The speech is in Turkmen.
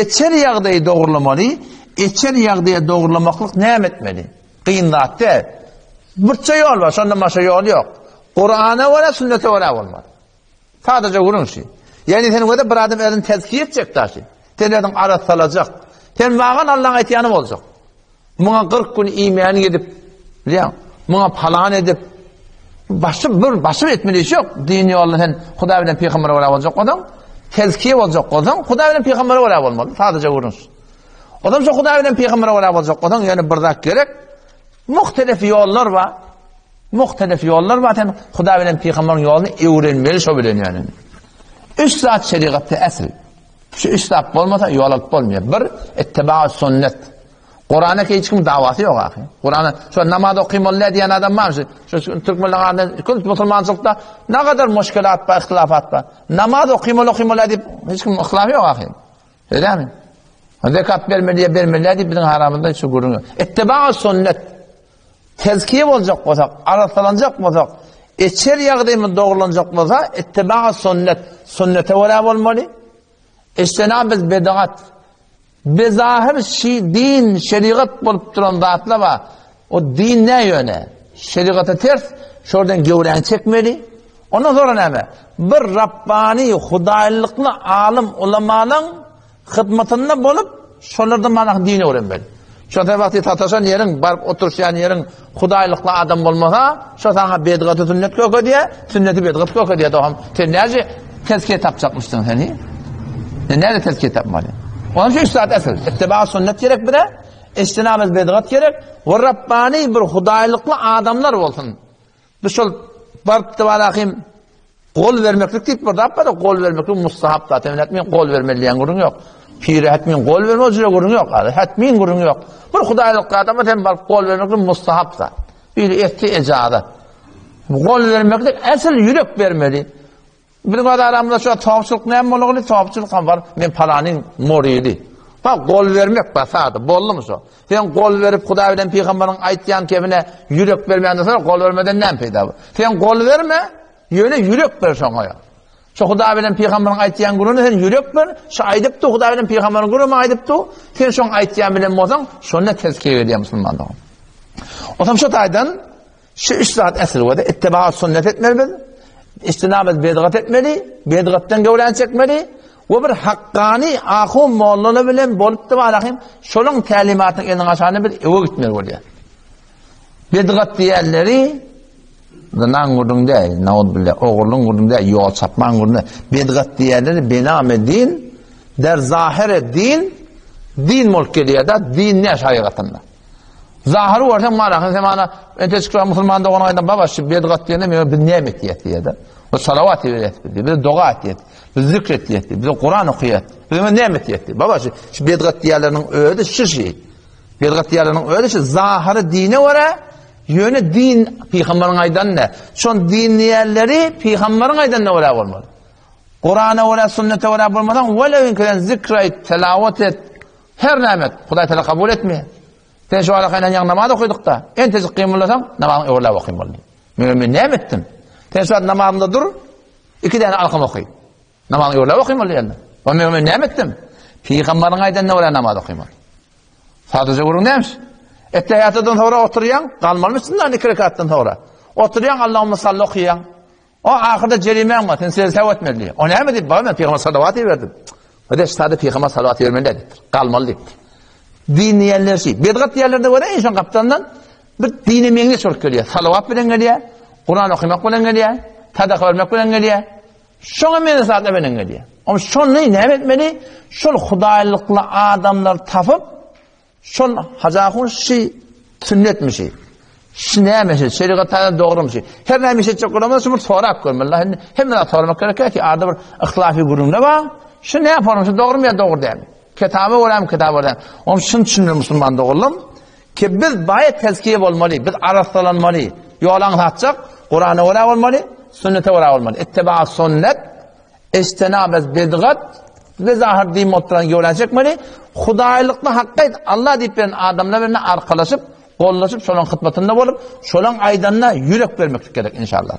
Içeri ýagdaýy dogrulamaly, içeri ýagdaýy dogrulamaklyk näme etmeli? Kyn zat däl. Birçe ýol bar, şondan başga ýol ýok. Kur'ana görä, sünnete görä bolmaly. Sadaja gürrüň şi. Ýagny sen göze bir adam özüni tezkiye etjek daşy. Sen özüň arassalajak. Sen magan Allaň aýtýany boljak. Muňa 40 gün iýmän gidip, bilýäň, muňa palan edip, başy bir başy etmeli iş ýok. Din ýolunda sen Hudaý bilen pygambere görä boljak bolsaň, tezkiye boljak bolsaň, Hudaý bilen pygambere görä bolmaly. Sadaja gürrüň şu. Ondan şu Hudaý bilen pygambere görä boljak bolsaň, ýöne bir zat gerek. Muhtelif ýollar bar. Muhtelif ýollar bar. Sen Hudaý bilen pygamberiň ýoluny öwrenmeli şo bilen ýöne. Üç zat şerigatda äsl. Şu üç zat bolmasa ýol alyp bolmaýar. Bir, ittiba sünnet. Kur'ana hiç kim dawasy ýok ahy. Kur'ana şu namaz okymaly diýen adam bar. Şu, şu türkmenler arasynda köp musulmançylykda ne kadar muşkilat bar, ihtilafat bar. Namaz okymaly okymaly diýip hiç kim ihtilaf ýok ahy. Öýdämi? Zekat bermeli ýa bermeli diýip biziň aramyzda hiç gürrüň ýok. Ittiba sünnet. Tezkiye boljak bolsak, arassalanjak bolsak, içer ýagdaýymyz dogrulanjak bolsa, ittiba sünnet, sünnete görä bolmaly. Iştenab biz bedat. Bezahir şi din, şerigat bolup duran zatlar bar. O din ne ýöne? Şerigata ters, şordan göwräňi çekmeli. Ondan sonra näme? Bir Rabbani, hudaýlykly alym, ulamalaň hyzmatynda bolup, şolardan mana din öwrenmeli. Şo wagty sataşan ýeriň, baryp oturyşýan ýeriň hudaýlykly adam bolmasa, şo saňa bedgaty sünnet kökedýär, sünneti bedgat kökedýär dogam. Sen näce tezkiye tapjakmyşdyň sen? Sen näde tezkiye tapmaly? Onuň üçin üç zat asyl. Ittiba sünnet gerek bize, içtinabez bedgat gerek we Rabbani bir hudaýlykly adamlar bolsun. Bu şol baryp tabarahim gol bermeklik diýip bir zat bar, gol bermeklik mustahap zat. Ýöne men gol bermeli diýen gürrüň ýok. Pire hetmin gol berme jüre gürrüň ýok. Hetmin gürrüň ýok. Bir hudaýlykly adama sen baryp gol bermeklik mustahap zat. Biri etdi ejazat. Gol bermeklik asyl ýürek bermeli. Biziň öz aramyzda şu topçulyk näme bolany, topçulyk hem bar. Men palanyň muridi. Bak gol bermek bar sada, boldumy şo? Sen gol berip Hudaý bilen pygamberiň aýtýan kebine ýürek bermände soň gol bermeden näme peýda bar? Sen gol berme, ýöne ýürek ber şoňa. Şo Hudaý bilen pygamberiň aýtýan gürrüňine sen ýürek ber, şo aýdypdy Hudaý bilen pygamberiň gürrüňini aýdypdy. Sen şoň aýtýan bilen bolsaň, şonda tezkiye edýär musulman dogan. Otam şo taýdan Şu üç zat esl boldy. Ittiba sünnet etmeli biz. Içtinab bedgat etmeli, bedgatdan göwräni çekmeli we bir hakkani ahun mollalar bilen bolupdy barahym, şolaň tälimatynyň eliniň aşagynda biz öwe gitmeli bolýar. Bedgat diýenleri zynaň gürrüň däl, naudbillah, ogurlyň gürrüň däl, ýol çapmaň gürrüň däl. Bedgat diýenleri bename din, der zahire din, din bolup gelýär-de, din näş hakykatynda. Zahyry görseň marahyň sen mana enteçik şo musulman doganyň aýdan baba şu bedgat diýende men biz näme etýäs diýýär-de. O salawat berýäs biz, biz doga etýäs, biz zikr etýäs, biz Kuran okaýas. Biz näme etýäs diýýär. Baba şu, şu bedgat diýýärleriniň özi şu şey. Bedgat diýýärleriniň özi şu zahyry dine görä ýöne din pygamberiň aýdany ne? Şon din diýýärleri pygamberiň aýdanyna görä bolmaly. Kurana görä, sünnete görä bolmasaň, welew inkiden zikr et, telawat et, Her näme et, Hudaý Teala kabul etmeýär. Sen şu alakaýla ýaňy namaz okydyk-da, entejik gymyldasaň, namazyň öwrüläp okyn boldy. Men men näme etdim? Sen şu namazynda dur, iki däne alkam oky. Namazyň öwrüläp okyn boldy ýa. O men men näme etdim? Pygamberiň aýdanyna görä namaz okyn boldy. Sadaja gürrüň nämiş? Ettehiýatdan soňra oturýaň, galmalymyşsyn iki rekatdan soňra. Oturýaň, Allahumma salli okaýaň. O ahyrda jerimäň bar, sen sel-säw etmeli diýýär. O näme diýip, baba men pygamber salawat berdim. O-da sada pygamber salawat bermeli diýipdir. Galmaly diýipdir. Din diýenler şi. Bedgat diýenlerde görä şoň gapdalyndan bir dine meňzeş bolup gelýär. Salawat bilen gelýär, Kuran okamak bilen gelýär, sadaka bermek bilen gelýär. Şoňa meňzeş zatlar bilen gelýär. Oň şony näme etmeli? Şol hudaýlykly adamlar tapyp, Şol Hajy ahun şi sünnetmişi. Şi näme şi? Şerigat taýdan dogrumyşy? Her näme iş etjek bolamda şu bir sorap görmeli. Indi hemme zat soramak gerek ki arada bir yhtilafy gürrüňler bar. Şu näme form, şu dogrumy ýa dogry dälmi? Kitaba görämi, kitaba görä. Onuň şuny düşünmeli musulman doganlarym ki biz baýat tezkiye bolmaly, biz arassalanmaly. Ýol aňsatjak, Kurana görä bolmaly, sünnete görä bolmaly. Ittiba sünnet Ejtenabez bedgat we zahyr din bolup duran göwrä çekmeli. Hudaýlykda hakka Allah diýip beren adamlar bilen arkalaşyp, gollaşyp, şolaryň hyzmatynda bolup, şolaryň aýdanyna ýürek bermeklik gerek inşallah.